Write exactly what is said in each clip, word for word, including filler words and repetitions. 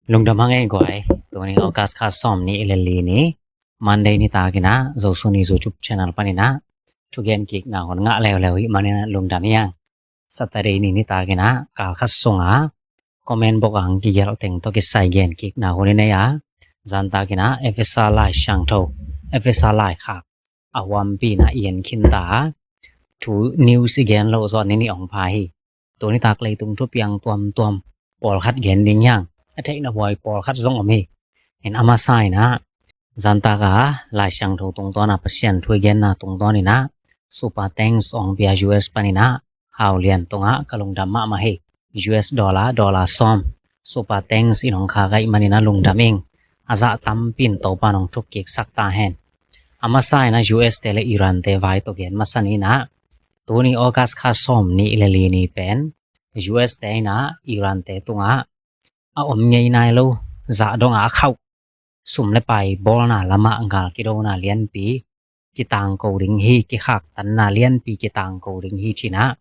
Lungdam hang ei guai. Tuni August kha sawm nih le li ni, Monday nitak in ah, Zo Suni YouTube channel panin ah thugen kikna hun ngah leuleu hi manin ah lungdam hi hang. Saturday ni nitak in ah kal khat sungah comment box ah hong kigelh teng tawh kisai gen kikna hun i nei a, zantak in ah Efesa Lai Siangtho, Efesa Laikhak a huampi in ah i en khinta a, thu news i gen loh zawh ni nih hong pha hi. Tuni tak leitung thupiang tuamtuam pawlkhat gen ding hi hang. A theihna huai pawlkhat zong om hi. In a masa in ah, zantak a Lai Siangtho tungtawn a Pasian thu i genna tungtawn in ah, Super Thanks hong pia U S panin ah, Hau Lian tungah ka lungdam mahmah hi. U S dollar, dollar sawm Super Thanks in hong khak ahih manin ah lungdam ing. A zah tampi in Topa'n hong thuk kiksak ta hen. A masa in ah U S te le Iran te vai tawh gen masa ni in ah, tuni August kha sawm nih le li ni pen U S te in ah Iran te tungah a om ngei nai lo, zah dongah a khauh sum le pai bawlna lamah gal kidona lianpi kitangko ding hi, kikhaktanna lianpi kitangko ding hi ci in ah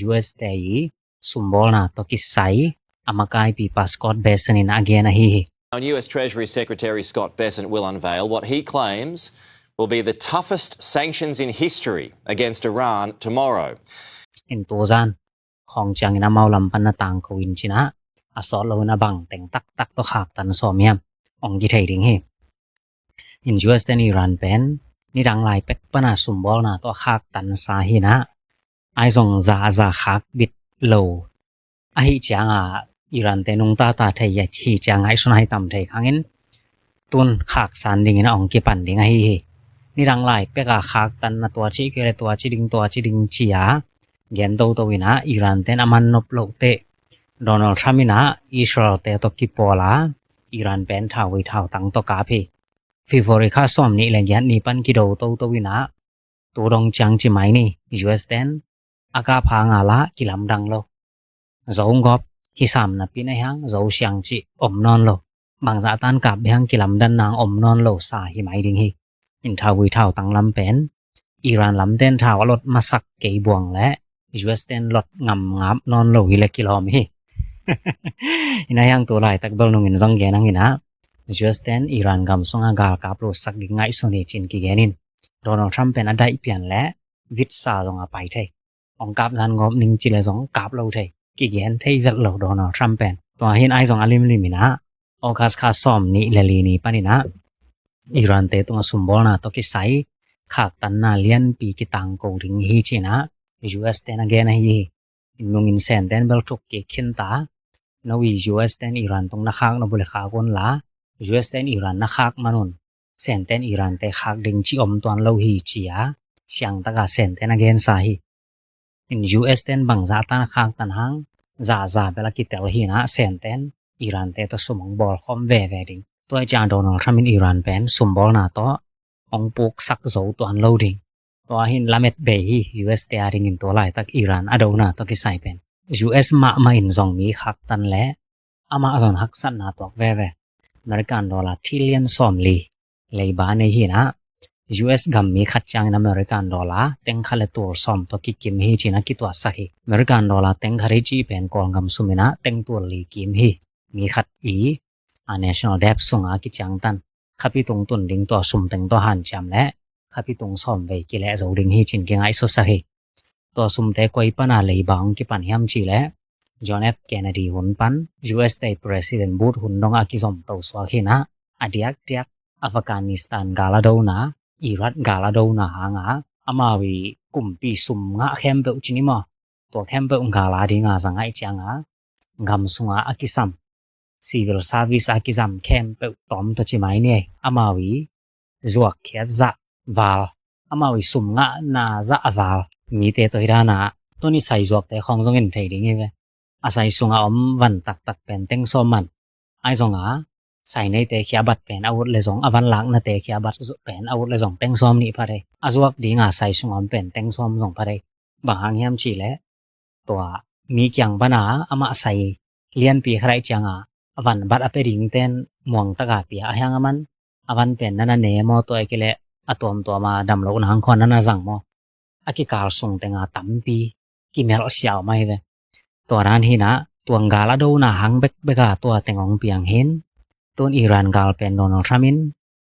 U S te i sumbawlna tawh kisai a makaipipa Scott Bessent in a gen ahi hi. Now, U S Treasury Secretary Scott Bessent will unveil what he claims will be the toughest sanctions in history against Iran tomorrow. In tuzan khawng ciangin amau lam pan na tangko in ci in ah, a sawt lo in a bang teng taktak tawh khaktan sawm hiam hong kithei ding hi. In U S ten Iran pen nidang lai pek pan a sumbawlna tawh a khaktansa hi in ah, ahi zong zah a zah khak bit lo ahih ciangah Iran te nungta ta thei ahih ciangah i sun hai tam thei khangin tun khaksan dingin a hong kipan ding ahi hi. Nidang lai pek a khaktanna tua ci kei le tua ci ding, tua ci ding ci a gen toto in ah Iran ten a man nop loh teh Donald Trump in ah Israel te tawh kipawl a, Iran pen thauvui thautang tawh kap hi. February kha sawm nih le giat ni pan kido toto in ah, tu dong ciang ci mai ni, U S ten a kap hang a lah kilamdang lo. Zo gawp hi sam napi in a hiang, zo siang cih om nawn lo. Bangzah tan kap beh hang kilamdan nang om nawn lo sa hi mai ding hi. In thauvui thautang lam pen Iran lam ten thau a lot masak kei buang le U S ten lot ngam ngap nawn lo hi le kilawm hi. In a hiang tu laitak bel nungin zong gen hang in ah, U S ten Iran gam sungah galkap lutsak ding ngaihsun hi ci in kigen in, Donald Trump pen a daih pian le vitsa zong a pai thei. Hong kap zan gawp ning ci le zong kap lo thei. Kigen thei vet lo Donald Trump pen. Tua hi in ahi zong a limlim in ah, August kha sawm nih le li ni panin ah Iran te tungah sumbawlna tawh kisai khaktanna lianpi kitangko ding hi ci in ah U S ten a gen ahi hi. Nungin Sen ten bel thuk kik khinta, no i U S ten Iran tung na khak nop uh le khak un la, U S ten Iran na khak man un Sen ten Iran te khak ding ci om tuan lo hi ci a, siangtak a Sen ten a gensa hi. In U S ten bangzah tan a khaktan hang, zahzah bel a kitel hi in ah Sen ten Iran te tawh sum hong bawlkhawm veve ding. Tua hi ciang Donald Trump in Iran pen sumbawlna tawh hong puksak zo tuan lo ding. Tua hi in lamet bei hi, U S te a dingin tua laitak Iran a dona tawh kisai pen. U S mahmah in zong mi khaktan le amah zong haksatna tuak veve. American dollar trillion sawm li leiba nei hi in ah, U S gam mi khat ciangin American dollar teng khat le tul sawm tawh kikim hi ci in a kituahsak hi. American dollar teng khat hi cih pen Kawlgam sum in ah teng tul li kim hi. Mi khat i a national debt sungah kiciangtan, khapi tung tun ding tua sum teng tawh hanciam le khapi tung sawm vei kileh zo ding hi ci in kingaihsutsak hi. Tua sumte koi pan a leiba hong kipan hiam cih leh, John F Kennedy hun pan U S te President Bush hun dong a kizom to suak hi in ah, a diakdiak Afghanistan gal a dona, Iraq gal a dona hang a, amau i kumpi sum ngah khempeuh ci ni maw, tua khempeuh gal a ding a zang ahih ciang a, gam sungah a kisam, civil service a kizam khempeuh tawm tawh ci mai ni ei, amau i zuak khiat zah val, amau i sum ngahna zah a val mite tawh hi dan a, tuni sai zuakte khawng zong en thei ding hi ve. A sai sungah om van taktak pen teng sawm man. Ahi zong a, sai neite khia bat pen a ut le zong, a van laknate khia bat pen a ut le zong teng sawm nih pha thei. A zuak ding a sai sungah om pen teng sawm zong pha thei. Bang hang hiam cih leh, tua mi kiang pan a amah sai lianpi khat ahih ciang a, a van bat a pia ding ten muang tak a pia a, hiang a man a van pen na na ne maw, tua ahih kei leh a tuamtuam a damlohna hang khawng na na zang maw, a kikal sung teng a tampi kimelh siau mah hi ve. Tua dan hi in ah, Tua gal a dona hang bekbek a tua teng hong piang hi in. Tun Iran gal pen Donald Trump in,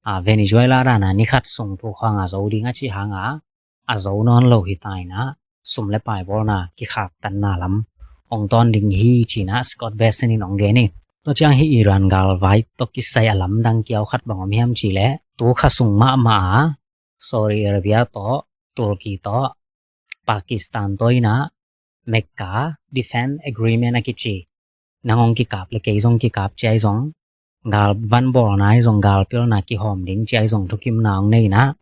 a, Venezuela dan a ni khat sung thuk hang a zo ding a cih hang a, a zo nawn lo hi ta in ah, sum le pai bawlna kikhaktanna lam hong tawn ding hi ci-in ah Scott Bessent in hong gen hi. Tua ciang hih Iran gal vai tawh kisai a lamdang kiau khat bang om hiam cih leh, tu kha sung mahmah a Saudi Arabia tawh, Turkey tawh, Pakistan tawh in ah Mecca Defense Agreement a kici, nang hong kikap le kei zong kikap ci-a hi zong, gal van bawlna hi zong, gal pialna kihawm ding ci-a hi zong thukimna hong nei in ah,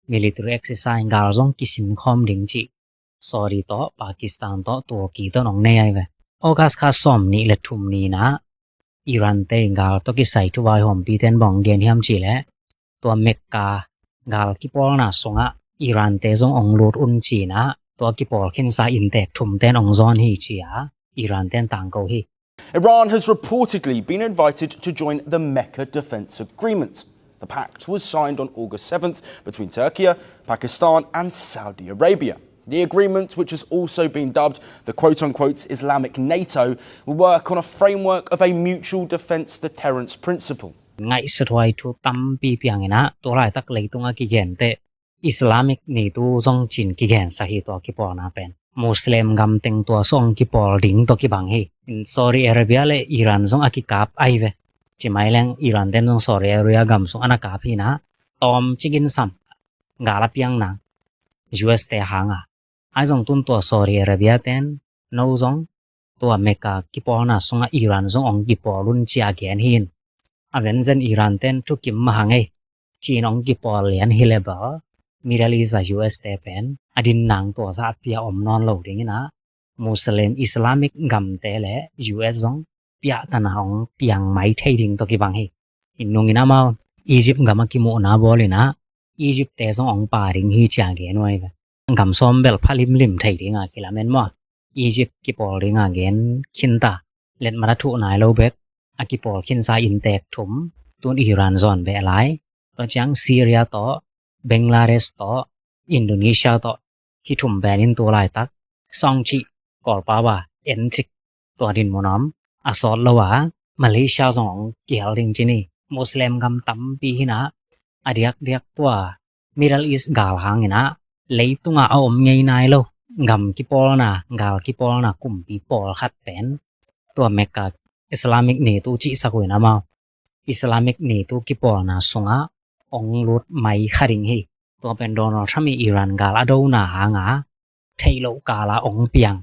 military exercise gal zong kisin khawm ding cih Saudi tawh, Pakistan tawh, Turkey tawh hong nei ahi ve. August kha sawm nih le thum ni in ah Iran te gal tawh kisai thuvaihawmpi ten bang hong gen hiam cih leh, tua Mecca gal kipawlna sungah Iran te zong hong lut un ci-in ah, tua kipawl khinsa inntek thum ten hong zawn hi ci-a Iran ten tangko hi. Iran has reportedly been invited to join the Mecca Defense Agreement. The pact was signed on August seventh between Turkey, Pakistan and Saudi Arabia. The agreement, which has also been dubbed the quote-unquote Islamic NATO, will work on a framework of a mutual defense deterrence principle. Ngaihsuthuai thu tampi piang in ah, tua laitak leitung a kigente Islamic NATO zong ci-in kigensak hi tua kipawlna pen. Muslim gam teng tua sung kipawl ding tawh kibang hi. In Saudi Arabia le Iran zong a kikap ahi ve. Ci mai leng Iran ten zong Saudi Arabia gam sung a na kap hi in ah, tawmcik in sam, gal a piang nang U S te hang a. Ahi zong tun tua Saudi Arabia ten, no zong tua Mecca kipawlna sungah Iran zong hong kipawl un ci-a gen hi in. A zenzen Iran ten thukim mah hang ei, ci-in hong kipawl lian hi leh bel, Middle East a U S te pen a din nang tua zah pia om nawn lo ding in ah, Muslim Islamic gamte le U S zong piahtana hong piang mai thei ding tawh kibang hi. In nung in amau Egypt gam a kimuhna bawl in ah, Egypt te zong hong pia ding hi ci-a gen uh ahi ve. Gam sawm bel pha limlim thei ding a kilamen maw. Egypt kipawl ding a gen khin ta. Letmat a thuh nai lo bek a kipawl khinsa inntek thum, tun Iran zawn beh lai. Tua ciang Syria tawh, Bangladesh tawh, Indonesia tawh, hih thum pen in tu laitak sawng cih Kawlpau a en cik tua dinmun om, a sawt lo a Malaysia zong hong kihel ding ci ni. Muslim gam tampi hi in ah, a diakdiak tua Middle East gal hang in ah, leitung a a om ngei nai lo gam kipawlna, gal kipawlna kumpi pawlkhat pen tua Mecca Islamic NATO cihsak uh in amau Islamic NATO kipawlna sungah hong lut mai kha ding hi. Tua pen Donald Trump i Iran gal a dona hang a theih loh kal a hong piang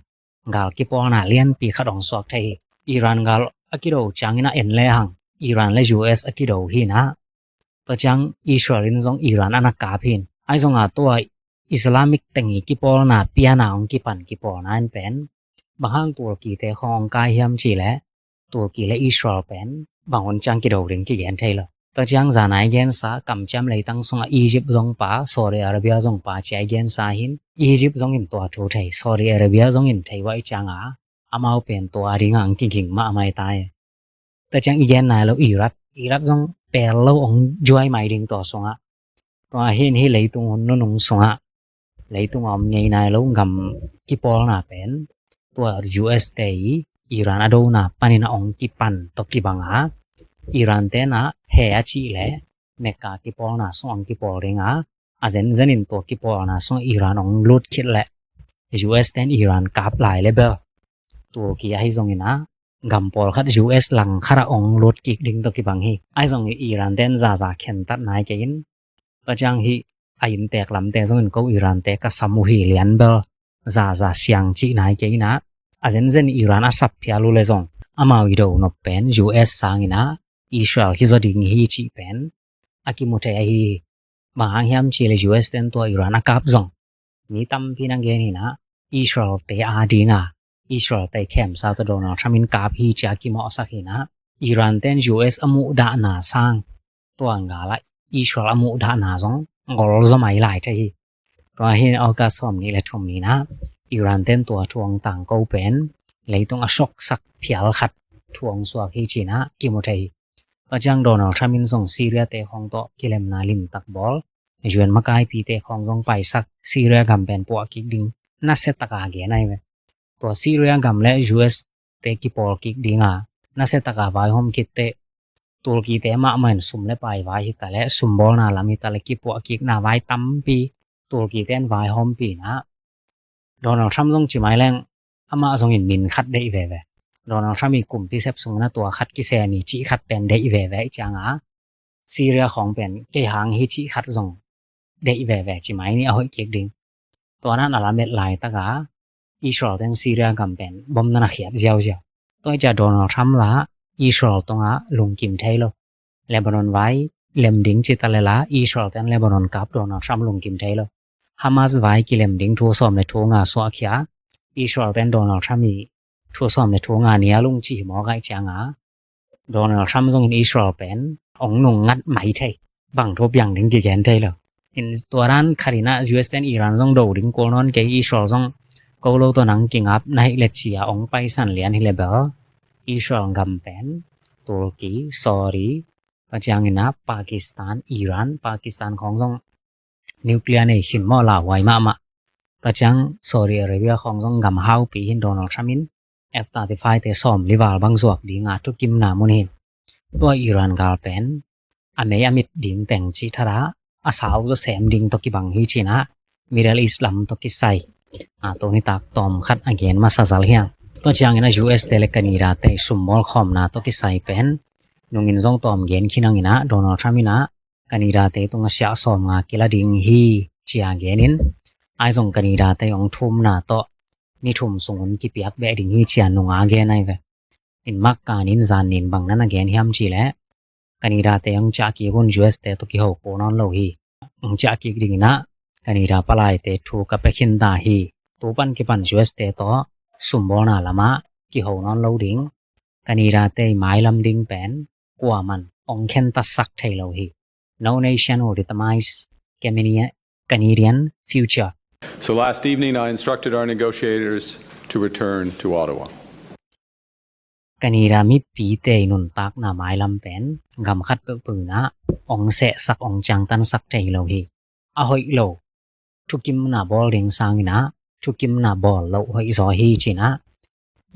gal kipawlna lianpi khat hong suak thei hi. Iran gal a kido ciangin a en le hang, Iran le U S a kido hi in ah, tua ciang Israel in zong Iran a na kap hi in. Ahi zong a tua Islamic teng i kipawlna piana hong kipan kipawlna in pen, bang hang Turkey te khawng hong kai hiam cih leh, Turkey le Israel pen bang hun ciang kido ding kigen thei lo. Tua ciang zan a i gensa kamciam leitang sungah Egypt zong pha, Saudi Arabia zong pha ci-a i gensa hi in, Egypt zong in tua thu thei, Saudi Arabia zong in thei uh ahih ciang a, amau pen tua a ding a hong kiging mahmah ta hi. Tua ciang i gen nai lo Iraq, Iraq zong pel lo hong zuai mai ding tua sungah. Tua hi in hih leitung hun nunung sungah leitung a om ngei nai lo gam kipawlna pen tua U S te i Iran a dona panin a hong kipan tawh kibang a, Iran ten a he a cih leh Mecca kipawlna sung hong kipawl ding a, a zenzen in tua kipawlna sung Iran hong lut khit leh U S ten Iran kap lai le bel, Turkey ahi zongin a gam pawlkhat U S lang khat ah hong lut kik ding tawh kibang hi. Ahi zongin Iran ten zaza khentat nai kei in, tua ciang hih a inntek lamte zongin ko Iran te ka sam uh hi lian bel zaza siang cih nai kei in a, a zenzen Iran a sap phial uh le zong amau i do nop pen U S sangin a Israel hi zaw ding hi cih pen a kimu thei ahi hi. Bang hang hiam cih leh U S ten tua Iran a kap zong mi tampi na gen hi in a, Israel te a ding a, Israel te khemsa tawh Donald Trump in kap hi ci-a kimawhsak hi in a, Iran ten U S a muhdahna sang tua gal ah Israel a muhdahna zong gol zaw mai lai thei hi. Tua hi in August sawm nih le thum ni in a, Iran ten tua thu hong tangko pen leitung a soksak phial khat thu hong suak hi ci-in a kimu thei hi. Tua ciang Donald Trump in zong Syria te khawng tawh kilemna limtak bawl, U N makaipite khawng zong paisak, Syria gam pen puah kik ding nasia taka gen ahi ve. Tua Syria gam le U S te kipawl kik dinga, nasia taka vaihawm khit teh Turkey te mahmah in sum le pai vai hi ta leh, sumbawlna lam hi ta leh, kipuah kikna vai tampi Turkey ten vaihawmpih inah, Donald Trump zong ci mai leng, amah zongin min khat deih veve. Donald Trump i kumpi sep sungin a tua khat kisem hi cih khat pen deih veve i cianga, Syria khawng pen kei hang hi cih khat zong deih veve ci mai ni a hoih kik ding. Tua nan a lamet laitaka Israel ten Syria gam pen bom nan a khiat ziauziau. Tua i cia Donald Trump la Israel tungah lungkim thei lo. Lebanon vai lem ding ci ta leh la Israel ten Lebanon kap Donald Trump lungkim thei lo. Hamas vai kilem ding thu sawm le thu nga suahkhia, Israel ten Donald Trump i thu sawm le thu nga nia lungci hi mawk a i cianga, Donald Trump zongin Israel pen ong nungngat mai thei, bang thu piang ding kigen thei lo. In tua dan khat inah U S ten Iran zong do ding kul nawn kei, Israel zong ko lo tawh nang kingap na hih le cia ong paisan lian hi le bel, Israel gam pen Turkey, Saudi, tua ciang inah Pakistan, Iran, Pakistan khawng zong nuclear nei khin maw, lauhuai mahmah. Tua ciang Saudi Arabia khawng zong gam haupi hin Donald Trump in F thirty-five te sawm li val bang zuak dinga thukimna mun hin. Tua Iran gal pen a mei a mit ding teng cih thara a sau zaw sem ding tawh kibang hi cinah Middle East lam tawh kisai a tuni tak tawm khat a gen masa zal hiang. Tua ciangin a U S te le Canada te sumbawl khawmna tawh kisai pen nungin zong tawm gen khin hanginah Donald Trump inah Canada te tungah siah sawm nga kila ding hi cia genin, ai zong Canada te ong thumna tawh ni thum sungun kipiak beh ding hi cia nunga gen ai ve. In Mark Carney in zan nin bang nan a gen hiam cih leh, Canada te ong ciah kik un U S te tawh kiho ko nawn lo hi. Ong ciah kik dinginah Canada palaite thu ka pia khin ta hi. Tu pan kipan U S te tawh sumbawlna lamah kiho nawn lo ding. Canada te mailam ding pen kuaman ong khen tatsak thei lo hi. No nation will determine Canadian, Canadian future. So last evening I instructed our negotiators to return to Ottawa. Canada mipite i nuntakna mailam pen gam khat peuhpeuh inah ong sehsak, ong ciangtansak thei lo hi. A hoih lo thukimna bawl ding sanginah thukimna bawl loh hoih zaw hi cinah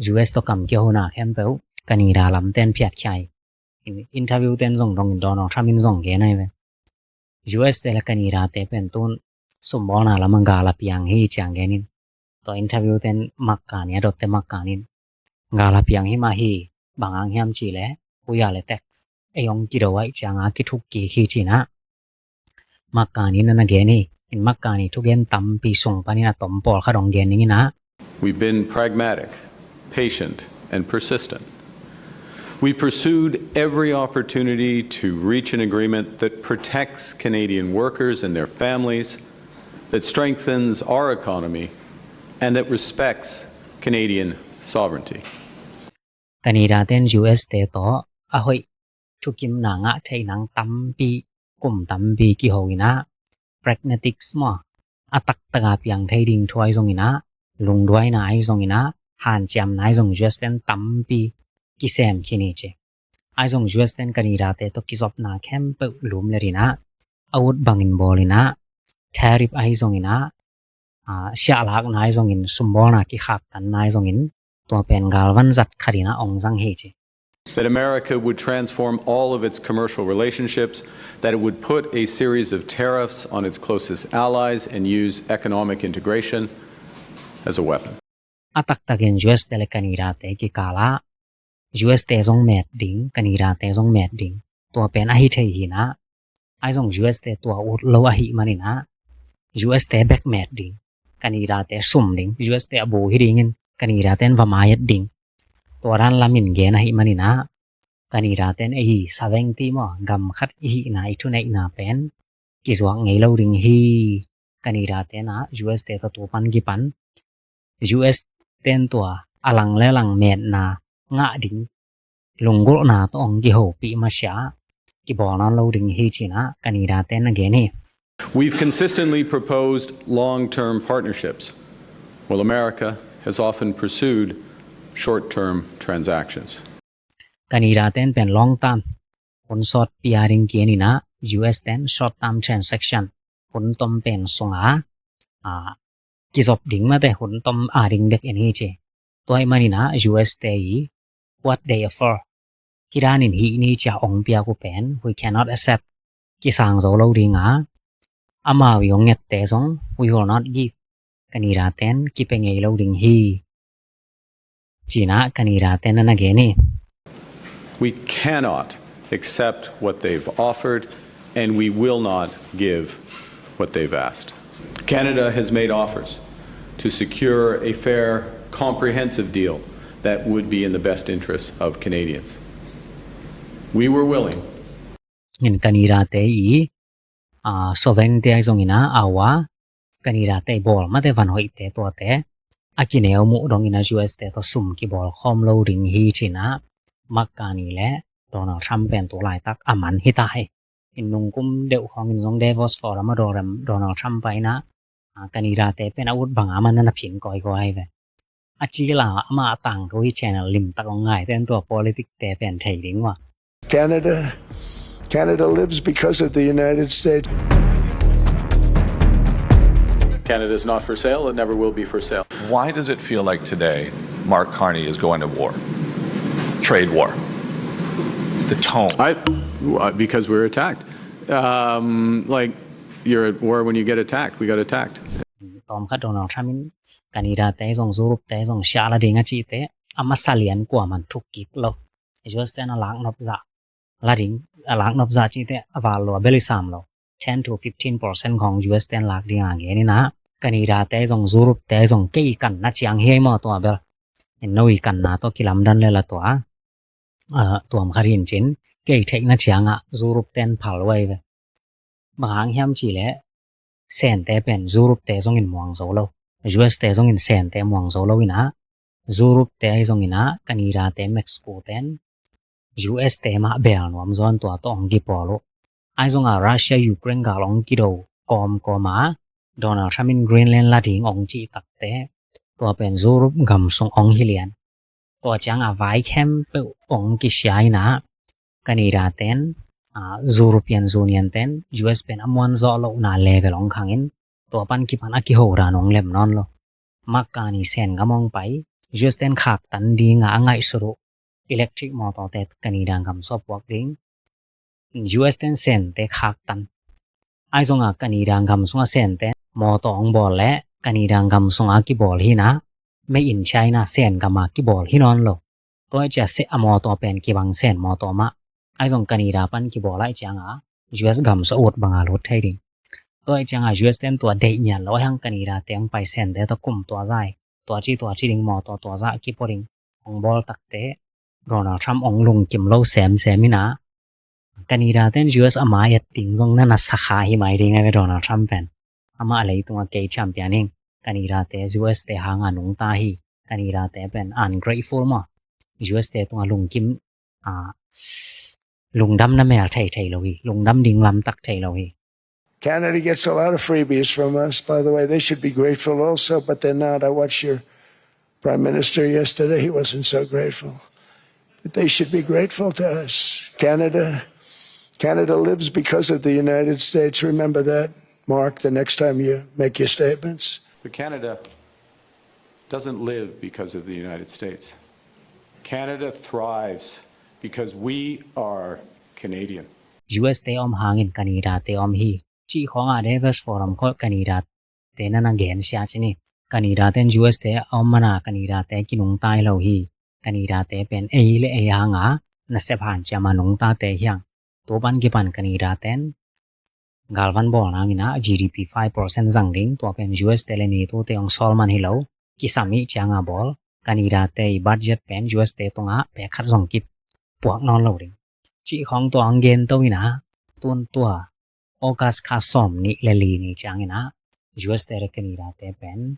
U S tawh kam kihona khempeuh Canada lamten phiatkhia hi. Interview ten zong dongin Donald Trump in zong gen ai ve. U S te le Canada te pen tun sumbawlna lamah gal a piang hi ciang genin. Tua interview ten Mark Carney a dotte Mark Carney in gal a piang hi mah hi, bang hang hiam cih leh, huya le tax ei ong kido ai cianga kithuk kik hi cinah Mark Carney in a na gen hi. In Mark Carney thugen tampi sung panin a tom pawlkhat ong gen dinginah. We've been pragmatic, patient, and persistent. We pursued every opportunity to reach an agreement that protects Canadian workers and their families, that strengthens our economy, and that respects Canadian sovereignty. Canada ten U S te tawh a hoih thukimna ngah theih nang tampi, kum tampi kiho inah, pragmatics maw, a taktaka piang thei ding thu ai zonginah, lungduaina ai zonginah, hanciamna ai zong U S ten tampi kisem khin hi ci. Ai zong U S ten Canada te tawh kizopna khempeuh lum le dinah, a ut bangin bawl inah, tariff ai zonginah, siahlakna ai zongin, sumbawlna kikhaktanna ai zongin, tua pen galvan zat khat inah ong zang hi ci. That America would transform all of its commercial relationships, that it would put a series of tariffs on its closest allies and use economic integration as a weapon. A taktakin U S te le Canada te kikalah U S te zong met ding, Canada te zong met ding. Tua pen ahi thei hinah, ai zong U S te tua ut lo ahih maninah, U S te bek met ding, Canada te sum ding, U S te a bu hi dingin Canada ten va mai-at ding. Tua dan lamin gen ahih maninah, Canada ten ei hi savengti maw, gam khat i hihna, i thuneihna pen kizuak ngei lo ding hi. Canada tenah U S te tawh tu pan kipan U S ten tua a lang le lang metna ngah ding lunggulhna tawh ong kihopih masiah kibawl nawn lo ding hi cinah Canada ten a gen hi. We've consistently proposed long-term partnerships, while America has often pursued short-term transactions. Canada ten pen long term, hun sawt pia ding kian inah, U S ten short term transaction, hun tom pen sunga, a, kizop ding mate, hun tom a ding bek en hi ci. Tua ahih manin ah U S te i what they offer, hih danin hih ni ci-a ong piak uh pen we cannot accept, kisang zo lo ding a, amau i ong nget te zong we will not give, Canada ten kipia ngei lo ding hi, ci-in ah Canada ten na na gen hi. We cannot accept what they've offered, and we will not give what they've asked. Canada has made offers to secure a fair, comprehensive deal that would be in the best interests of Canadians. We were willing. In Canada te i, a, soveng te ahi zongin ah, a, Canada te i bawl mate van hoih te tuate a kineu muh dongin ah U S te tawh sum kibawl khawm lo ding hi, ci-in ah Mark Carney le Donald Trump pen tu laitak a man hi ta hi. In nungkum deuh khawngin zong Davos Forum ah Donald Trump pai-in ah, a, Canada te pen a ut bang a man na na phin kawikawi hi ve. A ci la, amah a tangthu hi channel limtak ong ngai ten tua politic te pen thei ding uh a. Canada, Canada lives because of the United States. Canada is not for sale. It never will be for sale. Why does it feel like today Mark Carney is going to war? Trade war. The tone. I, uh, because we were attacked. Um, like, you're at war when you get attacked. We got attacked. Tawm khat Donald Trump in Canada te zong, Europe te zong siah la ding a cihte a masa lian kuaman thuk kik lo. U S ten a lak nop zah la ding, a lak nop zah cihte a val lua bel i sam lo. Ten to fifteen percent khawng U S ten lak ding a gen in ah, Canada te zong, Europe te zong kei kanna ciang hi ei maw tua bel. In no i kanna tawh kilamdan le la tua, a, tuam khat hi in cin, kei theihna ciangah Europe ten phal uh ahi ve. Bang hang hiam cih leh Sente pen Europe te zongin muang zo lo, U S te zongin Sente muang zo lo in ah, Europe te ahi zongin ah Canada te, Mexico ten U S te mah bel nuam zaw in tua tawh hong kipawl uh. Ahi zongah Russia Ukraine gal hong kido kawmkawm ah Donald Trump in Greenland la ding hong cih takte tua pen Europe gam sung hong hi lian. Tua ciangah vai khempeuh hong kisia in ah Canada ten, a, European Union ten U S pen a muan zawh lohna level hong khangin tua pan kipan a kiho dan hong lem nawn lo. Mark Carney Sen gam hong pai, U S ten khaktan dingah a ngaihsut uh electric motor te Canada gam sung a puak ding. U S ten Sente khaktan. Ahi zongah Canada gam sungah Sente motor hong bawl leh Canada gam sungah kibawl hi in ah, made in China Sen gam ah kibawl hi nawn lo. Tua hi ciah seh a motor pen kibang Sen motor mah. Ahi zong Canada pan kibawl ahih ciangah U S gam sung a ut bangah lut thei ding. Tua hi ciangah U S ten tua deih ngiat lo ahi hang Canada te hong pai Sente tawh kum tua zah, tua ci tua ci ding motor tua zah kipua ding hong bawl takte Donald Trump hong lungkim lo semsem in ah, Canada ten U S a mai et ding zong na na sa kha hi mai ding ahi ve Donald Trump pen. Amah a leitungah kei champion hing, Canada te U S te hangah nungta hi, Canada te pen ungrateful maw, U S te tungah lungkim, a, lungdam na mel thei thei lo hi, lungdam ding lamtak thei lo hi. Canada gets a lot of freebies from us, by the way. They should be grateful also, but they're not. I watched your prime minister yesterday. He wasn't so grateful. But they should be grateful to us. Canada, Canada lives because of the United States. Remember that, Mark, the next time you make your statements. But Canada doesn't live because of the United States. Canada thrives because we are Canadian. U S te om hangin Canada te om hi, cih khawngah Davos Forum khawng Canada te na na gen sia cin hi. Canada ten U S te a om mana Canada te kinungta hi lo hi. Canada te pen ei le ei hanga nasep hanciam a nungtate hi hang. Tua pan kipan Canada ten galvan bawl nangin ah G D P five percent zang ding, tua pen U S te le NATO te hong sawl man hi lo. Kisam ih cianga bawl, Canada te i budget pen U S te tungah pek khat zong kipuak nawn lo ding. Cih khawng tua hong gen to in ah, tun tua August kha sawm nih le li ni ciangin ah U S te le Canada te pen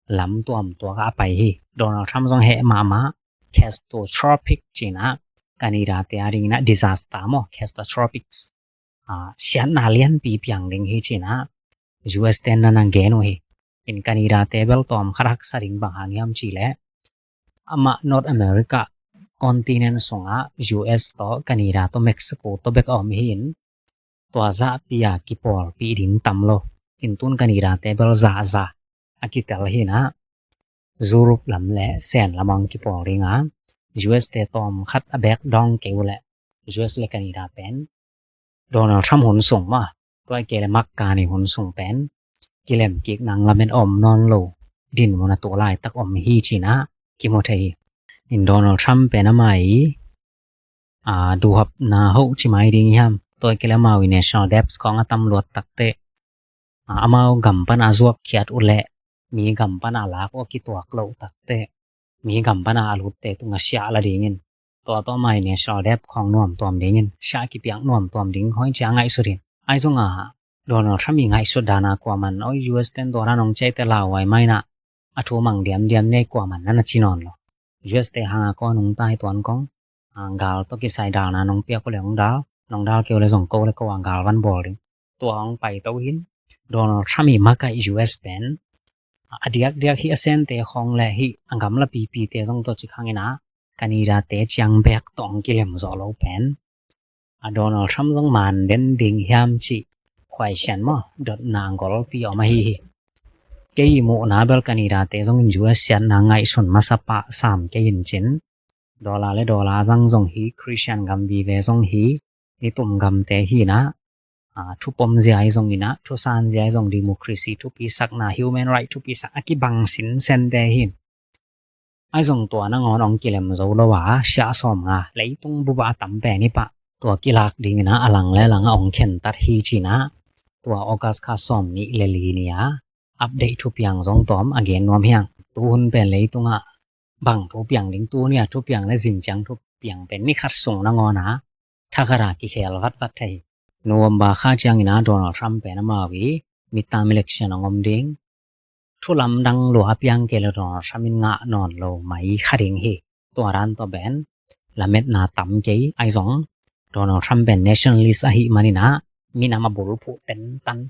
lam tuamtuak ah a pai hi. Donald Trump zong heh mahmah, catastrophic ci-in ah, Canada te a dingin ah disaster maw, catastrophics, a, siatna lianpi piang ding hi ci-in ah U S ten na na gen uh hi. In Canada te bel tawm khat haksa ding bang hang hiam cih leh, amah North America continent sungah U S tawh, Canada tawh, Mexico tawh bek a om hi in, tua zahpi a kipawlpih ding tam lo. In tun Canada te bel zahzah a kitel hi in ah, Europe lam le Sen lam ah hong kipawl ding a, U S te tawm khat a bek dawng kei uh leh U S le Canada pen Donald Trump hun sung mah, tua kei le Mark Carney hun sung pen kilem kik nang lamet om nawn lo dinmun a tu laitak om hi ci-in ah kimu thei hi. In Donald Trump pen amah i a, duhhapna hoh ci mai ding hiam, tua kei le amau i national debts khawng a tam luat takteh, a, amau gam pan a zuak khiat uh leh mi gam pan a lak uh a kituak loh takteh mi gam pan a a lutte tung a siah la dingin, tua tawh amau i national debt khawng nuam tuam dingin, siah kipiak nuam tuam ding khawng hi ci-a ngaihsut in. Ahi zong a Donald Trump i ngaihsut dan a kuaman, oi, U S ten tua dan hong ciaite lauhuai mai na, a thu mang diamdiam nei kuaman na na ci nawn lo. U S te hang a kua nungta hi tuan kong, a, gal tawh kisai dalna nong piak uh le hong dal, nong dal kei uh le zong ko le ko a gal van bawl ding. Tua hong paito hi in, Donald Trump i makaih U S pen a diakdiak hih a Sente khawng le hih a gamla pipite zong tawh cik hangin ah Canada te ciang bek tawh hong kilem zawh lo pen a Donald Trump zong man den ding hiam cih khuaisian maw, dotna golpi om ahi hi. Kei i muhna bel Canada te zong in U S siatna ngaihsun masa pah sam kei in cin, dollar le dollar zang zong hi, Christian gam vive zong hi, nitum gamte hi in ah, a, thupom zia hi zongin ah, thusan zia hi zong, democracy thupisakna, human right thupisak a kibang sinsente hi in. Ahi zong tua nangawn hong kilem zo lo a, siah sawmnga, leitung bup ah a tam pen hi pah, tua kilak dingin ah a lang le lang a hong khentat hi ci-in ah, tua August kha sawmnih le li ni a update thupiang zong tawm a gen nuam hi hang. Tuhun pen leitungah bang thupiang ding, tuni a thupiang le zingciang thupiang pen ni khat sung nangawn a thakhat a kikhel vatvat thei hi. November kha ciangin ah Donald Trump pen amau i midterm election hong om ding. Thu lamdang lua a piang kei le Donald Trump in ngah nawn lo mai kha ding hi. Tua dan tawh pen lametna tam kei, ahi zong Donald Trump pen nationalist ahih manin ah minam a bulphuh tentan,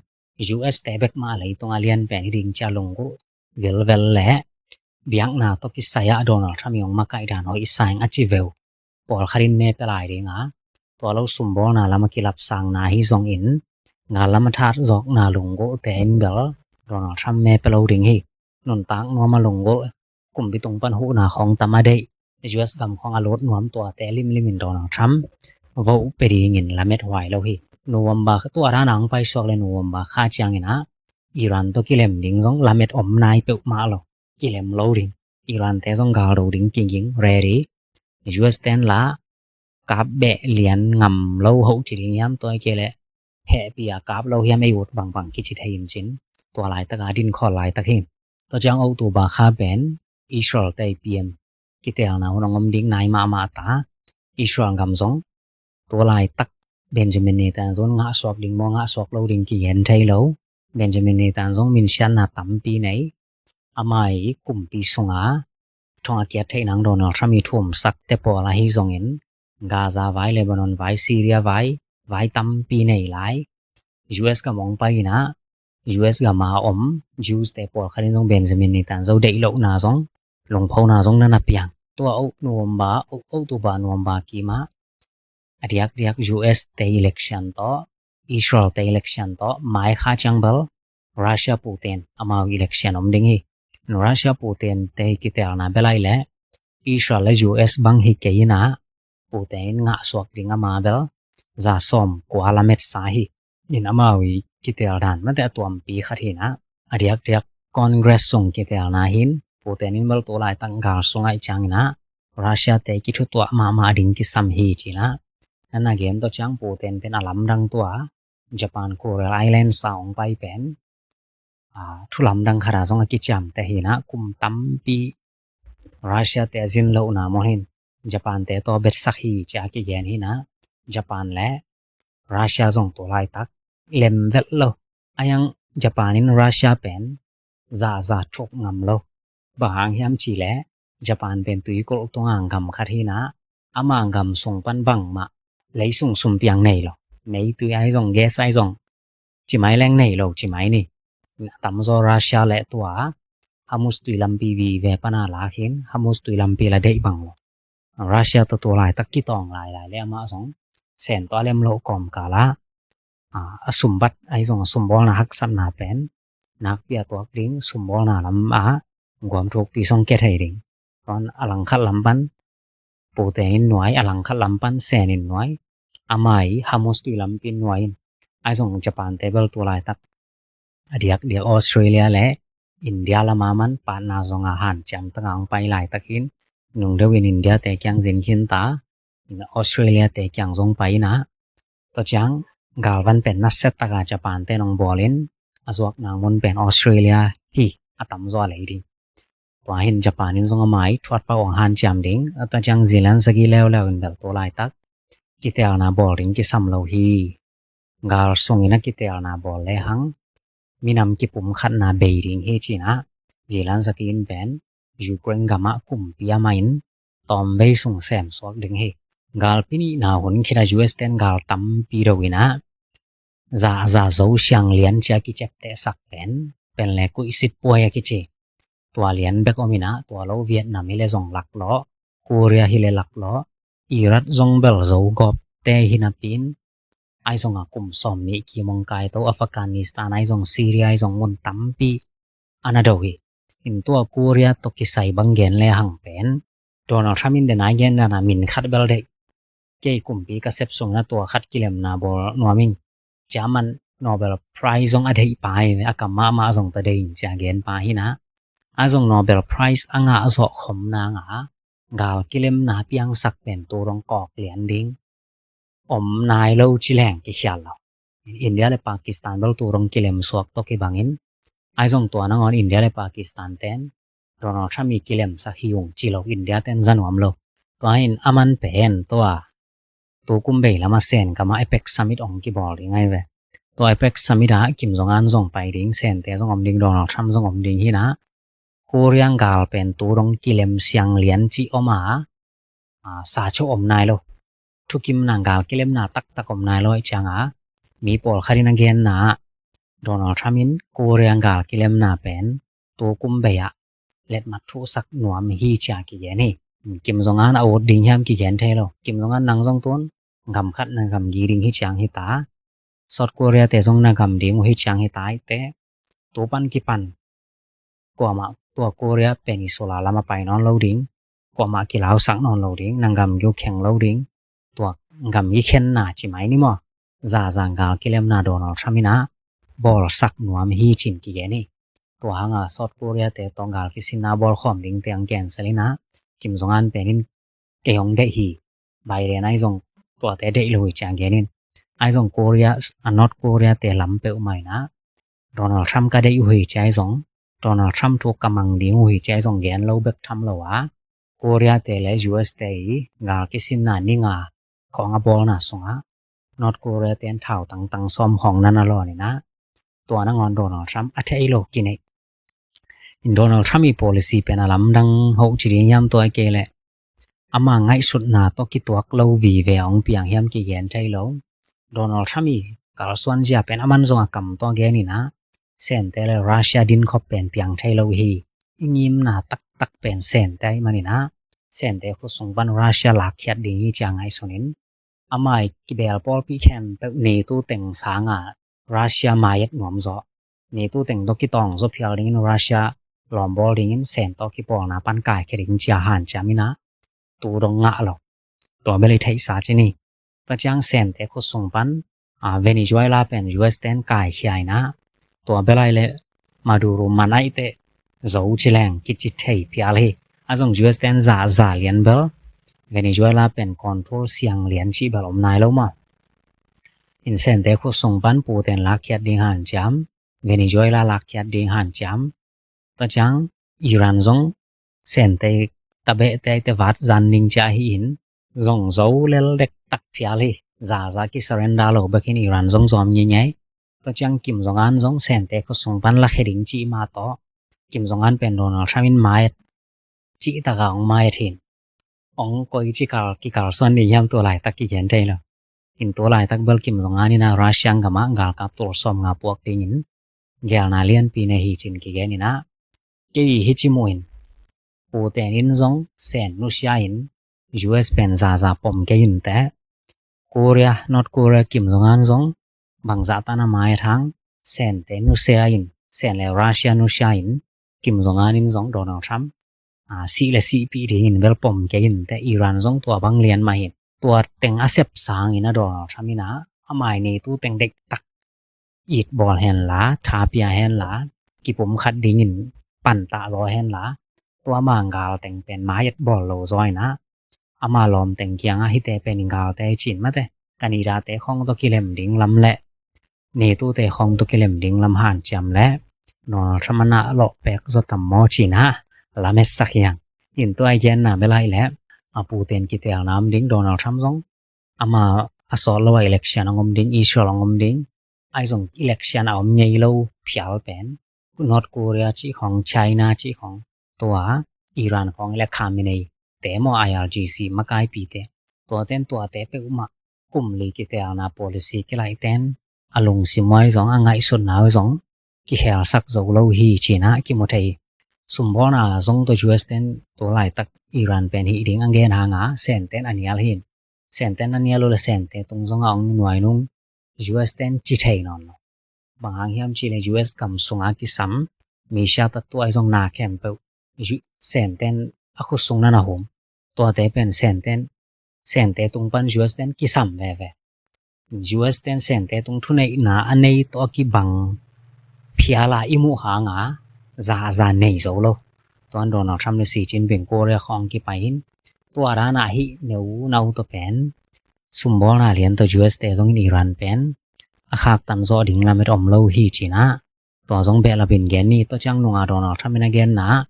U S te bek mah a leitung a lian pen hi ding ci-a lunggulh vilvel le biakna tawh kisai ah Donald Trump i hong makaih dan hoih sa ing a ci veu pawlkhat in me pia lai ding a, tua lo sumbawlna lam a kilapsangna hi zongin gal lam a that zawkna lunggulhte in bel Donald Trump me pia lo ding hi. Nuntak nuam a lunggulh, kumpi tung pan huhna khawng tam a deih, U S gam khawng a lut nuam tuate limlim in Donald Trump vote pia dingin lamet huai lo hi. November kha, tua dan a hong paisuak le November kha ciangin ah Iran tawh kilem ding zong lamet om nai peuhmah lo, kilem lo ding. Iran te zong gal do ding kiging, ready. U S ten la kap beh lian ngam lo hoh ci ding hiam, tua kei le hehpih a kap lo hiam, ei ut bangbang kici thei in cin, tua laitak a din khawl laitak hi. Tua ciang October kha pen Israel te i P M kitelna hun hong om ding nai mahmah ta. Israel gam zong tua laitak Benjamin Netanyahu ngahsuak ding maw, ngahsuak lo ding kigen thei lo. Benjamin Netanyahu zong minsiatna tampi nei. Amah i kumpi sunga thong a kiat theih nang Donald Trump i thumsakte pawl ahi zongin Gaza vai, Lebanon vai, Syria vai, vai tampi nei lai. U S gam hong pai in ah U S gam a om Jews te pawlkhat in zong Benjamin Netanyahu deih lohna zong, lungphona zong na na piang. Tua November, October, November kim ah a diakdiak U S te election tawh, Israel te election tawh, mai kha ciang bel Russia Putin amau election om ding hi. Russia Putin te kitelna bel ahi le Israel le U S bang hi kei in ah Putin in ngahsuak ding, ama bel za sawm kua lamet sa hi. In amau i kitel dan mate a tuampi khat hi in ah, a diakdiak Congress sung kitelna hi in, Putin in bel tu laitak gal sung ahih ciangin ah Russia te kithutuah mahmah ding kisam hi ci-in ah. Nan a gen tawh ciang Putin pen a lamdang tua Japan Kuril Islands a hong pai pen, a, thu lamdang khat a zong a kiciamteh hi in ah, kum tampi Russia te a zin lohna maw hin, Japan te tawh betsak hi ci-a kigen hi in ah, Japan le Russia zong tu laitak lem vet lo. A yang Japan in Russia pen za za thuk ngam lo. Bang hang hiam cih leh Japan pen tuikulh tunga gam khat hi in ah, ama gam sung pan bangmah leisung sumpiang nei lo. Meitui ahi zong, gas ahi zong, ci mai leng nei lo ci mai ni. Tamzaw Russia le tua Hormuz tui lampi vive pan a lak hi in, Hormuz tui lampi la deih bang lo. Russia tawh tu laitak kitawng lailai le amah zong Sen tawh a lem loh kawmkal ah, a, a sumbat ahi zong, a sumbawlna haksatna pen nakpi a tuak ding, sumbawlna lam ah guam thukpi song kia thei ding. Tuan a langkhat lam pan pute in nuai, a langkhat lam pan Sen in nuai, a mai Hormuz tui lampi in nuai in. Ahi zong Japan te bel tu laitak a diakdiak Australia le India lama man partner zonga hanciam taka hong pai laitak hi in, nungdeuh in India te kiang zin khin ta, Australia te kiang zong pai in ah, tua ciang galvan pen nasia taka Japan te nong bawl in, a zuak nang mun pen Australia hi, a tamzaw a lei ding. Tua hi in Japan in zong a mai thuat pah hong hanciam ding, tua ciang Zelensky leuleu in bel tu laitak kitelna bawl ding kisam lo hi. Gal sungin a kitelna bawl le hang minam kipumkhatna bei ding hi ci in ah, Zelensky in pen Ukraine gamah kumpi a mah in tawmvei sung sem suak ding hi. Galpi nihna hun khit a U S ten gal tampi do in ah, za, za zo siang lian ci a kiciaptehsak pen, pen le kuihsit puai a kici, tua lian bek om in ah, tua lo Vietnam hi le zong laklawh, Korea hi le laklawh, Iraq zong bel zo gawpte hi napi in, ahi zong a kum sawm nih kim hong kai to, Afghanistan ahi zong, Syria ahi zong, mun tampi a na do hi. In tua Korea tawh kisai bang gen le hang pen, Donald Trump in den a gen dan a min khat bel deih. Kei kumpi ka sep sung in a tua khat kilemna bawl nuam ing. Cia man Nobel Prize zong a deih pa hi ve, a kam mahmah zong ta deih in cia gen pa hi in ah. Ahi zong Nobel Prize a ngah zawh khom nang a, gal kilemna piangsak pen tu dong kawk lian ding om nai lo ci leng kikhial lo. India le Pakistan bel tu dong kilem suak tawh kibang in, ahi zong tua nangawn India le Pakistan ten Donald Trump i kilemsak hi ung ci lo, India ten za nuam lo. Tua hi in a man pen tua tu kum bei lam a Sen gamah APEC Summit hong kibawl ding ahi ve. Tua APEC Summit ah Kim Jong Un zong pai ding, Sente zong om ding, Donald Trump zong om ding hi in ah, Korea gal pen tu dong kilem siang lian ci om a, a, sa cho om nai lo. Thukimna gal kilemna taktak om nai lo ahih ciang a, mi pawlkhat in a genna ah, Donald Trump in Korea gal kilemna pen tu kum bei ah letmat thuhsak nuam hi cia kigen hi. Kim Jong Un a ut ding hiam kigen thei lo. Kim Jong Un nang zong tun gam khat na gamgi ding hi ciang hi ta, South Korea te zong na gam ding uh hi ciang hi ta, ahih teh tu pan kipan kuamah tua Korea Peninsula lam a pai nawn lo ding, kuamah kilausak nawn lo ding, na gamgi uh kheng lo ding, tua gamgi khenna ci mai ni maw. Zaza gal kilemna Donald Trump in ah bawlsak nuam hi ci in kigen hi. Tua hang a South Korea te tawh gal kisinna bawl khawm ding te hong cancel in ah, Kim Jong Un pen in kei hong deih hi, Biden ahi zong tuate deih lo hi cia gen in. Ahi zong Korea, a North Korea te lam peuhmah in ah, Donald Trump ka deih uh hi cia ahi zong, Donald Trump thu ka mang ding uh hi cia ahi zong gen lo bek tham lo a, Korea te le U S te i gal kisinna ni nga khawng a bawlna sungah North Korea ten thau tangtang sawm khawng na na lawn in ah, tua nangawn Donald Trump a theih lo kineih. In Donald Trump i policy pen a lamdang hoh ci ding hiam, tua hi kei leh ama ngaihsutna tawh kituak lo vive a hong piang hiam kigen thei lo. Donald Trump i kalsuan zia pen a man zong a kam tawh gen in ah, Sente le Russia dinkhop pen piang thei lo hi. I ngimna taktak pen Sente ahih man in ah, Sente khut sung pan Russia lakkhiat ding hi cia ngaihsun in, ama i kibel pawlpi khempeuh NATO teng sanga Russia mai-et nuam zaw, NATO teng tawh kitawng zaw phial dingin, Russia lawmbawl dingin Sen tawh kipawlna pan kaikhia ding cia hanciam in ah, tu dong ngah lo. Tua bel i theihsa ci ni. Tua ciang Sente khut sung pan, a, Venezuela pen U S ten kaikhia in ah, tua bel ahi leh Maduro man ahih teh zo ci leng kici thei phial hi. A zong U S ten za, za lian bel Venezuela pen control siang lian cih bel om nai lo maw. In Sente khut sung pan Putin lakkhiat ding hanciam, Venezuela lakkhiat ding hanciam. Tua ciang Iran zong Sente tabehte ahih teh vat zan ding cia hi in, zong zo lel dektak phial hi. Zaza kisurrender lo bek in Iran zong zawm ngeingei. Tua ciang Kim Jong Un zong Sente khut sung pan lakhia ding cih mah tawh, Kim Jong Un pen Donald Trump in mai-et cih taka hong mai-et hi in, hong koi ci kal, kikalsuan ding hiam tua laitak kigen thei lo. In tua laitak bel Kim Jong Un in ah Russia gamah galkap tul sawmnga puak dingin geelna lianpi nei hi ci in kigen in ah, kei hi ci muh in, Putin in zong Sen nusia in, U S pen zaza pom kei in teh, Korea, North Korea Kim Jong Un zong bangzah tan a mai-et hang, Sente nusia in, Sen le Russia nusia in, Kim Jong Un in zong Donald Trump, ah, sih le sihpih dingin bel pom kei inteh, Iran zong tua bang lian mah hi. Tua teng a sep sangin a Donald Trump in a, amah i neitu teng deihtak it bawl henla, tha pia henla, kipumkhat dingin pantah zaw henla, tua mah gal teng pen mai-et bawl lo zaw in a, ama lawm teng kiangah hihte pen i galte hi ci-in mate, Canada-te khawng tawh kilem ding lam le, neitute khawng tawh kilem ding lam hanciam le, Donald Trump a na lawh pek zaw tam maw ci-in a, lametsak hi hang. In tua i genna bel ahih leh, a Putin kitelna om ding, Donald Trump zong ama a sawt lo a election hong om ding, Israel hong om ding, ahi zong election a om ngei lo phial pen, North Korea cih khawng, China cih khawng, tua Iran khawng le Khamenei te maw, I R G C makaipite, tua ten tuate peuhmah kum li kitelna policy kilaih ten a lungsim uh ahi zong, a ngaihsutna uh ahi zong kikhelsak zo lo hi ci-in a kimu thei hi. Sumbawlna zong tawh U S ten tu laitak Iran pen hih ding a gen hang a, Sente in a nial hi. Sente in a nial uh le Sente tung zong a hong nuai nung, U S ten ci thei nawn lo. Bang hang hiam cih leh U S gam sungah kisam, missile tawh tua ahi zong na khempeuh, U-, Sente in a khut sung na na hum. Tuate pen Sente in, Sente tung pan U S ten kisam veve. U S ten Sente tung thuneihna a nei tawh a kibang phial a i muh hang a, za, za nei zo lo. Tuan Donald Trump le Xi Jinping Korea khawng kipai in, tua dan a hih neu nau tawh pen, sumbawlna lian tawh U S te zongin Iran pen a khaktan zawh ding lamet om lo hi ci-in a, tua zong behlap in gen ni. Tua ciang nung a Donald Trump in a genna,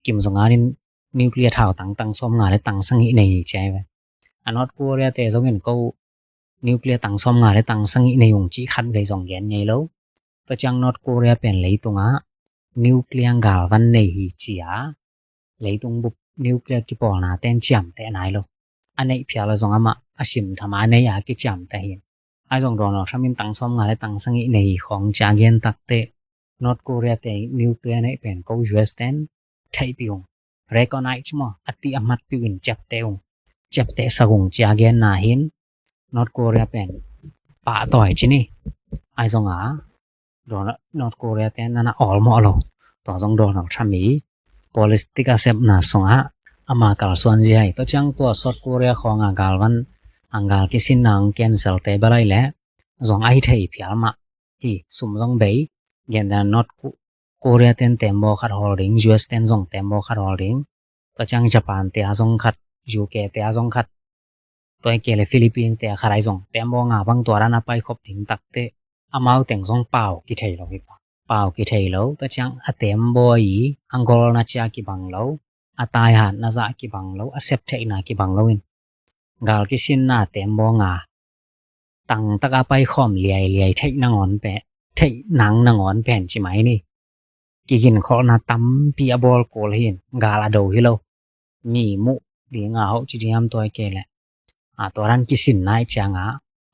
Kim Jong Un in nuclear thau tang, tang sawmnga le tang sagih nei hi ci ahi ve. A North Korea te zongin ko nuclear tang sawmnga le tang sagih nei ung cih khatvei zong gen ngei lo. Tua ciang North Korea pen leitungah nuclear galvan nei hi ci a, leitung bup nuclear kipawlna ten ciamteh nai lo. A neih phial a zong amah a sim tham a, a nei a kiciamteh hi. Ahi zong Donald Trump in tang sawmnga le tang sagih nei khawng ci a gen takteh, North Korea te nuclear neih pen ko U S ten theihpih ung, recognize maw, a tih a matpih uh in ciapteh ung. Ciaptehsak ung ci a genna hi in, North Korea pen pahtawi ci ni. Ahi zong a, Donald, North Korea te na na awlmawh lo. Tua zong Donald Trump i politic a sepna sungah ama kalsuan zia hi. Tua ciang tua South Korea khawng a galvan, a gal kisinna hong cancel te bel ahih leh zong ahi thei phial mah hi. Sum zong bei, gentehna North Ko-, Korea ten tembaw khat hawl ding, U S ten zong tembaw khat hawl ding. Tua ciang Japan te a zong khat, U K te a zong khat, tua hi kei le Philippines te a khat ahi zong, tembaw nga bang tua dan a paikhop ding takteh, amau teng zong pau kithei lo hi pa. Pau kithei lo, tua ciang a tembaw i, a golna cia kibang lo, a taihatna zah kibang lo, a septheihna kibang lo in, gal kisinna tembaw nga tangtak a paikhawm liailiai theih nangawn pen, theih nang nangawn pen ci mai ni. Kiginkholhna tampi a bawl kul hi in, gal a do hi lo. Mi muh ding a hoh ci ding hiam tua hi kei leh, a, tua dan kisinna i ciang a,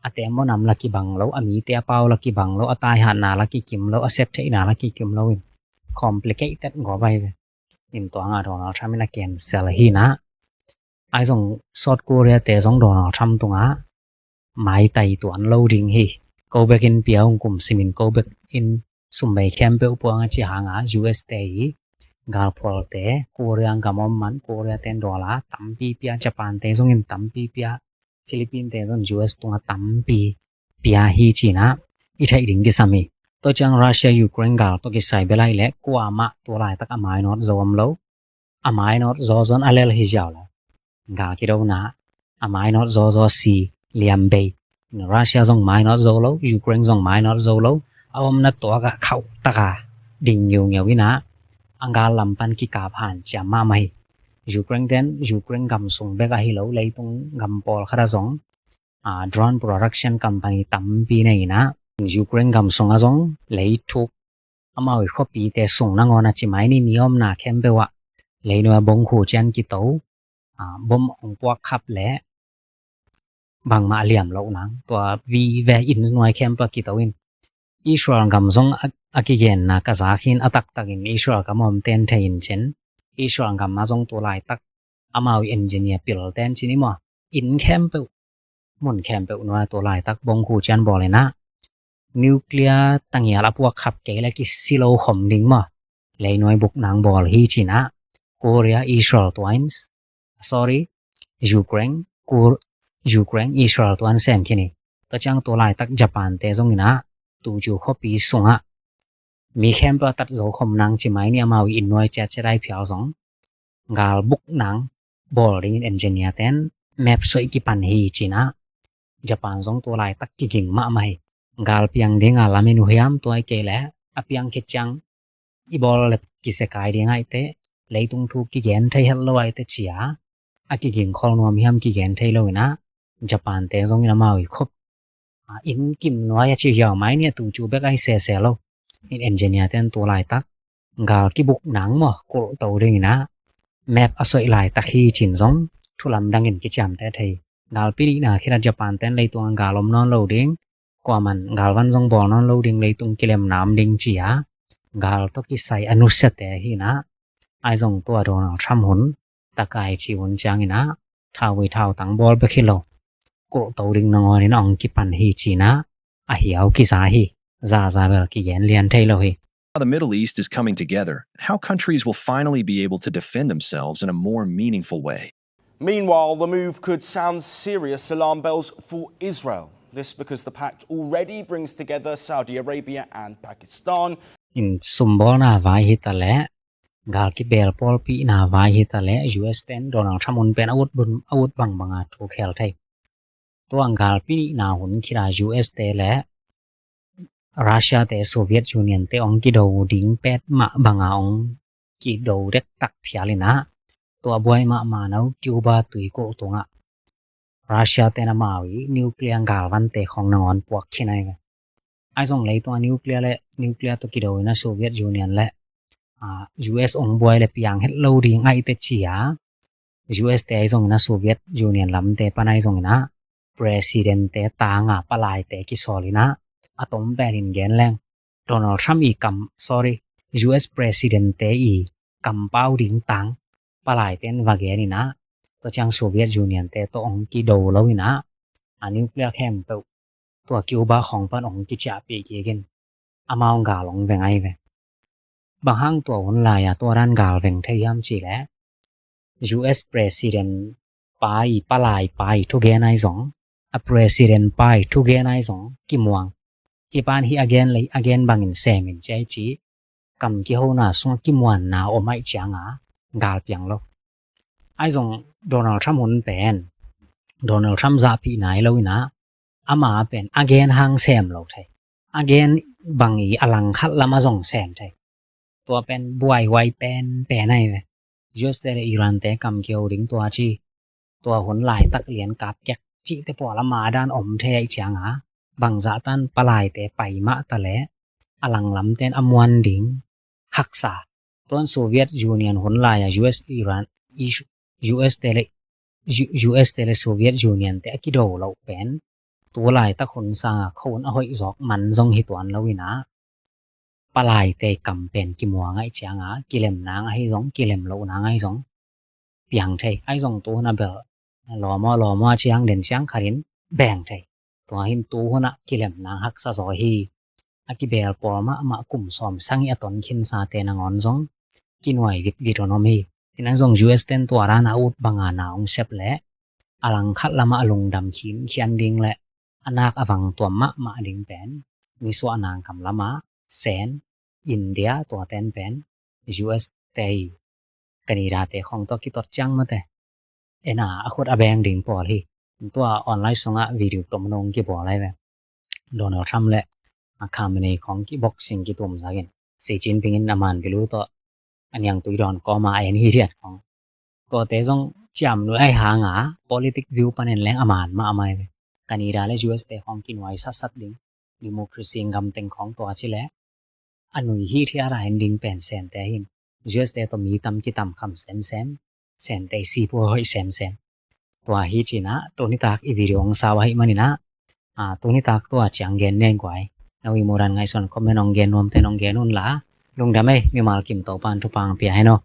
a tembaw nam la kibang lo, a mite a pau la kibang lo, a taihatna la kikim lo, a septheihna la kikim lo in, complicated gawp ahi ve. In tua nga Donald Trump in a cancel hi na. Ahi zong South Korea te zong Donald Trump tungah maitai tuan lo ding hi. Ko bek in pia ung, kum simin ko bek in sum bei khempeuh pua ung a ci hang a, U S te i galphualte Korea gam om man, Korea ten dollar tampi pia, Japan te zongin tampi pia, Philippines te zong U S tungah tampi pia hi ci-in a i theih ding kisam hi. Tua ciang Russia Ukraine gal tawh kisai bel ahih leh kuamah tua laitak a mainawt zo om lo. A mainawt zawzaw in a lel hi ziau lo. Gal kidona a mainawt zawzaw si liam bei. Russia zong mainawt zo lo, Ukraine zong mainawt zo lo. A omna tuak ah khauh tak a ding ngiungeu in a, a gal lam pan kikap hanciam mahmah hi. Ukraine ten Ukraine gam sung bek ahi lo, leitung gam pawlkhat ah zong, a, drone production company tampi nei in a, Ukraine gam sung ah zong leithuk, amau i khuapite sung nangawn a ci mai ni, mi omna khempeuh ah leinuai bongkhu ciang kito, a, bom hong puak khap leh bangmah liam loh nang, tua vive inn nuai khempeuh ah kito in. Israel gam zong a, a kigenna ka zak hi in, a taktakin Israel gam a omten thei in cin. Israel gam ah zong tu laitak amau i engineer pilten cin i maw, inn khempeuh, mun khempeuh nuai tu laitak bongkhu ciang bawl in a, nuclear tangial a puak khap kei leh kisi lo khom ding maw. leinuai buk nang bawl hi cinah Korea Israel tuan, sorry, Ukraine, Kur, Ukraine Israel tuan sem khin hi. Tua ciang tua laitak Japan te zong inah tucu khuapi sungah mi khempeuh a tat zo khom nang ci mai ni amau i inn nuai ciatciat ai phial zong gal buk nang bawl dingin engineer ten map soih kipan hi cinah Japan zong tua laitak kiging mahmah hi. Gal piang dinga lamin uh hiam tua i kei leh a piang khit ciang i bawl le kisekai ding aite leitung thu kigen thei het lo aite cia a kiging khol nuam hiam kigen thei lo inah Japan te zong in amau i khop inn kim nuai a ci hiau mai ni a tucu bek ai sese lo. In engineer ten tua laitak gal kibuk nang maw kulh to ding inah map a soih laitak hi cin zong thulam dangin kiciamteh thei. Gal pi nihna khit a Japan ten leitung a gal om nawn lo ding, kuaman galvan zong bawl nawn lo ding, leitung kilemna om ding cia gal tawh kisai a nusiate hi inah ai zong tua Donald Trump hun takai ci hun ciang inah thauvui thautang bawl bek hi lo kulh to ding nangawn in a hong kipan hi cinah a hiau kiza hi. Zaza bel kigen lian thei lo hi. How the Middle East is coming together, and how countries will finally be able to defend themselves in a more meaningful way. Meanwhile, the move could sound serious alarm bells for Israel. This because the pact already brings together Saudi Arabia and Pakistan. In sumbawlna vai hi taleh gal kibel pawlpihna vai hi taleh U S ten Donald Trump hun pen a ut bun a ut bangbanga thu khel thei. Tua gal pi nihna hun khit a U S te le Russia te Soviet Union te hong kido ding pet mah banga hong kido dektak phial inah tua buai mahmah no Cuba tuikulh tungah Russia ten amau i nuclear galvante khong nangawn puak khin ai ve. Ai zong leitung a nuclear le nuclear tawh kido inah Soviet Union le U S hong buai le piang het lo ding aite cia U S te ai zong inah Soviet Union lamte pan ai zong inah president te tanga palaite kisawl inah a tom pen in gen leng Donald Trump i kam, sorry, U S president te i kampau ding tang palaite in va gen inah tua ciang Soviet Union te tawh hong kido lo inah a nuclear khempeuh tua Cuba khong pan hong kiciahpih kikin amau gal hong veng ai ve. Bang hang tua hun lai-a tua dan gal veng thei hiam cih leh U S president pa i palai pa i thugen ai zong a president pa i thugen ai zong kimuang. Hi pan hi a gen lei a gen bangin semin ci ai ci kam kihona sungah kimuanna om aih cianga gal piang lo. Ai zong Donald Trump hun pen Donald Trump zahpih nai lo inah ama pen a gen hang sem lo thei. A gen bang i a langkhat lam a zong sem thei. Tua pen buaihuai pen pen ai ve. U S te le Iran te kam kiho ding tua ci tua hun laitak lian kap kek cihte pawl ama dan om thei aih cianga bangzah tan palaite pai mah taleh a langlamten a muan ding haksa. Tuan Soviet Union hun lai-a U S Iran U S te le U S te le Soviet Union te a kido loh pen tu laitak hun sanga kho hun a hoih zawk man zong hi tuan lo inah palaite kam pen kimuang aih cianga kilem nang ahi zong kilem loh nang ahi zong piang thei. Ai zong tu hun a bel lawmaw lawmaw a ciang den ciang khatin beng thei. Tua hin tu hunah kilem nang haksa zaw hi. A kibel pawl mahmah kum sawm sang i a ton khinsate nangawn zong kinuai vitvit hon om hi. Inah zong U S ten tua dan a ut banga na hong sep leh a langkhat lamah a lungdam khimkhian ding le a nak a vang tuam mahmah ding pen nisuah nangkam lamah Sen, India tuaten pen U S te i Canada te khong tua kitot ciang mate ena a khut a beng ding pawl hi. Tua online sungah video tom nong kibawl ai ve. Donald Trump le a Khamenei khong kiboxing kitum zakin Xi Jinping in a man bilu tawh a niangtui dawn kawma a en hi diat khong. Tuate zong ciamnuih ai hanga politic view panin leng a man mah a mai ve. Canada le U S te khong kinuai satsat ding democracy gamteng khong tua ci le a nui hi thia ra en ding pen Sente hin U S te tawh mi tam kitam kham semsem Sente i sipua hoih semsem. Tua hi cinah tunitak i video hong sau ahi maninah tunitak tua ciang gen nen guai. Na wi mudan ngaihsun comment hong gen nuamte nong gen unla lungdam ei mimal kim Topan thupang pia heno.